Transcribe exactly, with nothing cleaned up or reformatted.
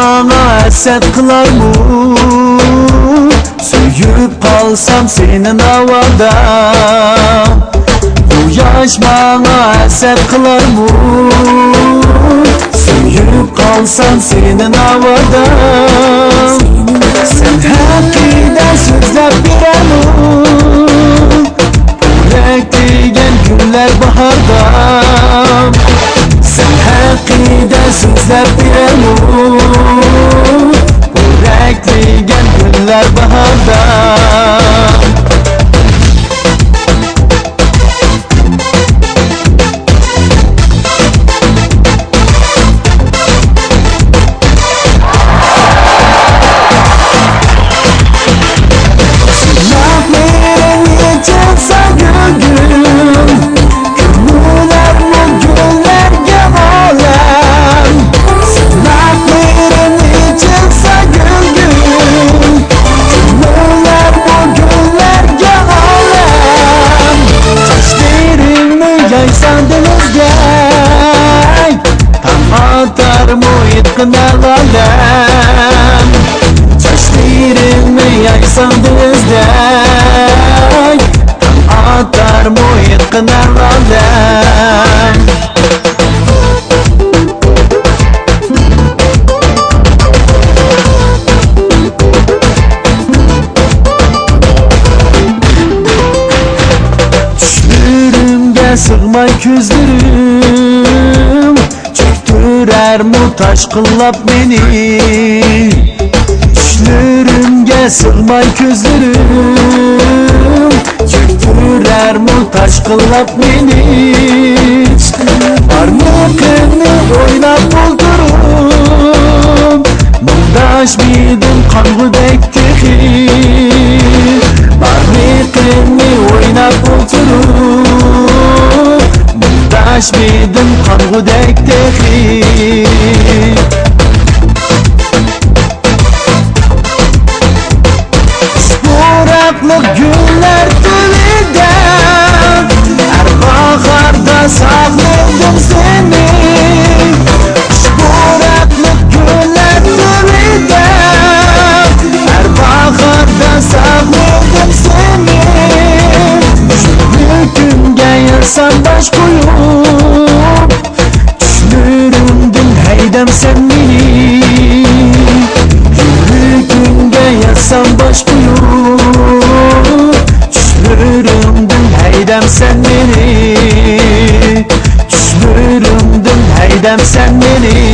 ماڭا ھەسەت قىلارمۇ؟ سۆيۈپ قالسام سېنى ناۋادا. قۇياش ماڭا ھەسەت قىلارمۇ؟ سۆيۈپ قالسام سېنى ناۋادا. سەن ھەققىدە سۆزلەپ بېرەمۇ؟ پورەكلىگەن گۈللەر باھاردا. سەن ھەققىدە سۆزلەپ بېرەمۇ؟ پورەكلىگەن گۈللەر باھاردا. سىرناقلىرىم ئېچىلسا گۈلگۈم، كۆمۈلەرمۇ گۈللەرگە ئالەم. سىرناقلىرىم ئېچىلسا گۈلگۈم، كۆمۈلەرمۇ گۈللەرگە ئالەم. چاچلىرىمنى يايساڭ دېڭىزدەك، تاڭ ئاتار مۇھىتقا نەلالەم. چاچلىرىمنى يايساڭ دېڭىزدەك، تاڭ ئاتار مۇھىتقا نەلالەم. چۈشلىرىمگە سىغماي كۆزلىرىم، چۆكتۈرەرمۇ تاشقىنلاپ مېنى؟ چۈشلىرىمگە سىغماي كۆزلىرىم، چۆكتۈرەرمۇ تاشقىنلاپ مېنى؟ بارلىقىمنى ئويلاپ ئولتۇرۇپ، مۇڭداشمىدىم قانغۇدەك تېخى؟ بارلىقىمنى ئويلاپ ئولتۇرۇپ، مۇڭداشمىدىم قانغۇدەك تېخى؟ پۇراقلىق گۈللەر تۈۋىدە، ھەر باھاردا ساقلىدىم سېنى. پۇراقلىق گۈللەر تۈۋىدە، ھەر باھاردا ساقلىدىم سېنى. شۇ كۈنگە يازسام باش قويۇپ، چۈشلىرىمدىن ھەيدەمسەن مېنى. يۈرىكىمگە يازسام باش قويۇپ، چۈشلىرىمدىن ھەيدەمسەن مېنى. چۈشلىرىمدىن ھەيدەمسەن مېنى.